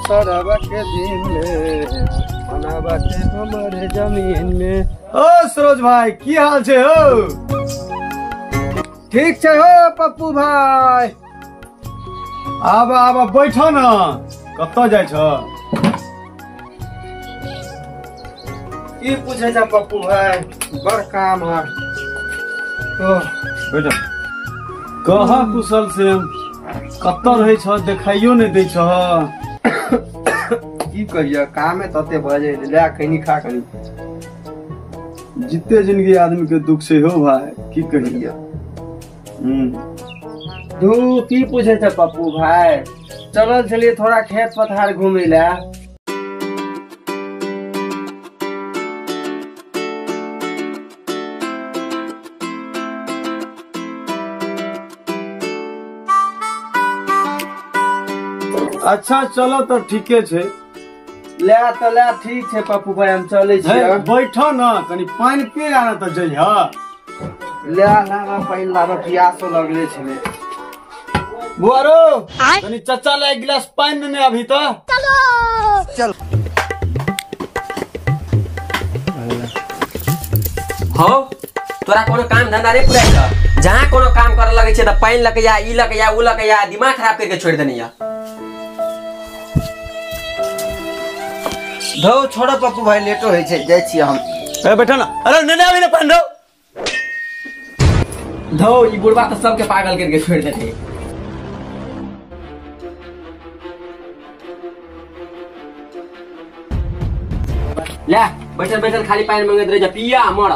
सरवा के दिन ले सोना बाटे हमारे जमीन में। ओ सरोज भाई की हाल छे हो? ठीक छे हो पप्पू भाई। आबा आबा बैठो न, कतऽ जाइ छ? की पूछे छ पप्पू भाई, बड़ काम है। ओ बैठो। कहा कुशल से कतऽ रहै छ, देखाइयो नहि दै छ। की कहिया कामे तते भऽ जाइ ले, कनी खा कनी। जिते जिंदगी आदमी के दुख से हो भाई, की कहिया। धू की पूछे छ पप्पू भाई, चलल छलियै थोड़ा खेत पथार घूमे ला। अच्छा चलो तो ठीके छे। ले तो ले ठीक छे पप्पू भाई, हम चले छियै। बैठो न कनी पानि पी आ न त जइह। ले लाबा पानि लाबा, प्यासो लगले छले। बुआरो कनी चचा ले एक गिलास पानि नेने अभी तो। चलो चल। हो तोरा कोनो काम धंधा नहीं पुराइ छ? जहाँ कोनो काम करे लगे छे त पानि लके या ई लके या उ लके या, दिमाग खराब करके छोड़ देनी या। धौ छोड़ो पप्पू भाई, लेटो होइ छै, जाइ छियै हम। ए बैठो न। अरे नेने अभी न पानि रौ। धौ ई बुढ़बा त सबके पागल करके छोड़ देते। ले बैठल बैठल खाली पानि मंगैत रह जा, पिया मर।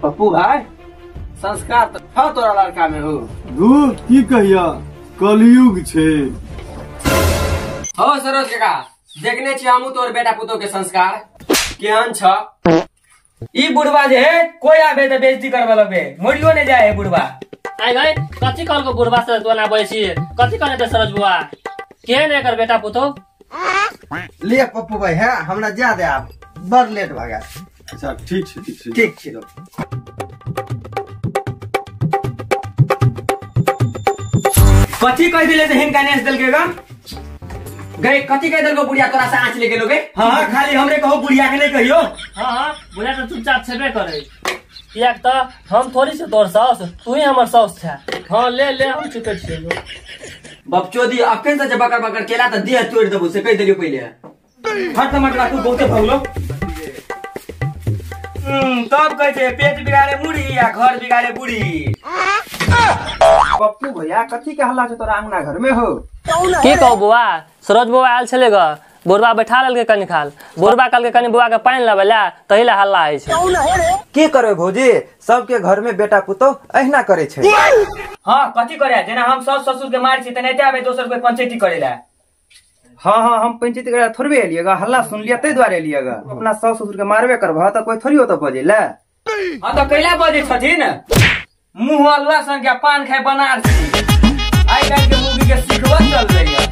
पप्पू भाई संस्कार त छौ तोरा लड़का में हो। धू की कहिया, कलयुग छे। हो सरोज काका, देखने छी हमहू तोर बेटा पुतोह के संस्कार केहन छ। ई बुढ़वा जे है कोई आबे त बेइज्जती करबे लगबे, मरियो ने जाए है बुढ़वा। आइ गई कथी कहलको बुढ़वा से तोना बजै छी, कथी कहने ते सरोज बुआ, केहन एकर बेटा पुतोह? ले पप्पू भाई है, हमरा जा दे आब, बड़ लेट भऽ गेल। अच्छा ठीक छै, ठीक छै, ठीक छै। कथी कह दिले से हिनका नेस देलके गा? गई कथी कह देलको बुढ़िया तोरा से आँच ले गेलो गे? हाँ हाँ खाली हमरे कहो, बुढ़िया के नहीं कहियो। हाँ हाँ बुढ़िया तो चुपचाप छेबे करे, कियाक त हम थोड़ी से तोर साउस, तू ही हमर साउस छे। हाँ ले ले हम चुपे छियै। बपचोदी अखन से जे बकर बकर केला त देह तोड़ देबो से कह देलियो पहिले। हट त मटरा तू बहुते भगलो। तब कहै छै पेट बिगाड़े मुड़ी आ घर बिगाड़े बुढ़ी। पप्पू भैया कथी के हल्ला छै तोरा अंगना घर में हो? की कहू बुआ, सरोज बुआ आयल छले ग, बुढ़वा बैठा लेलकै कनी खाल, बुढ़वा कहलकै कनी बुआ के पानि लाबै ला, तही ला हल्ला होइ छै। की करबै भौजी, सबके घर में बेटा पुतोह अहिना करे छै। हाँ कथी करे, जेना हम सास ससुर के मारै छी तेनाहिते आबे दोसर कोई पंचायती करे ला। हाँ हाँ हम पंचायती करे थोड़बे एलियै ग, हल्ला सुनलियै ताहि दुआरे एलियै ग। अपना सास ससुर के मारबे करबह त कोई थोड़ी ओतऽ बजै ला। हाँ त कैला बजै छथिन, मुँह अल्लाह संग के पान खाय बनारसी। आइ काल्हि के मूवी के सिखबा चल रही है।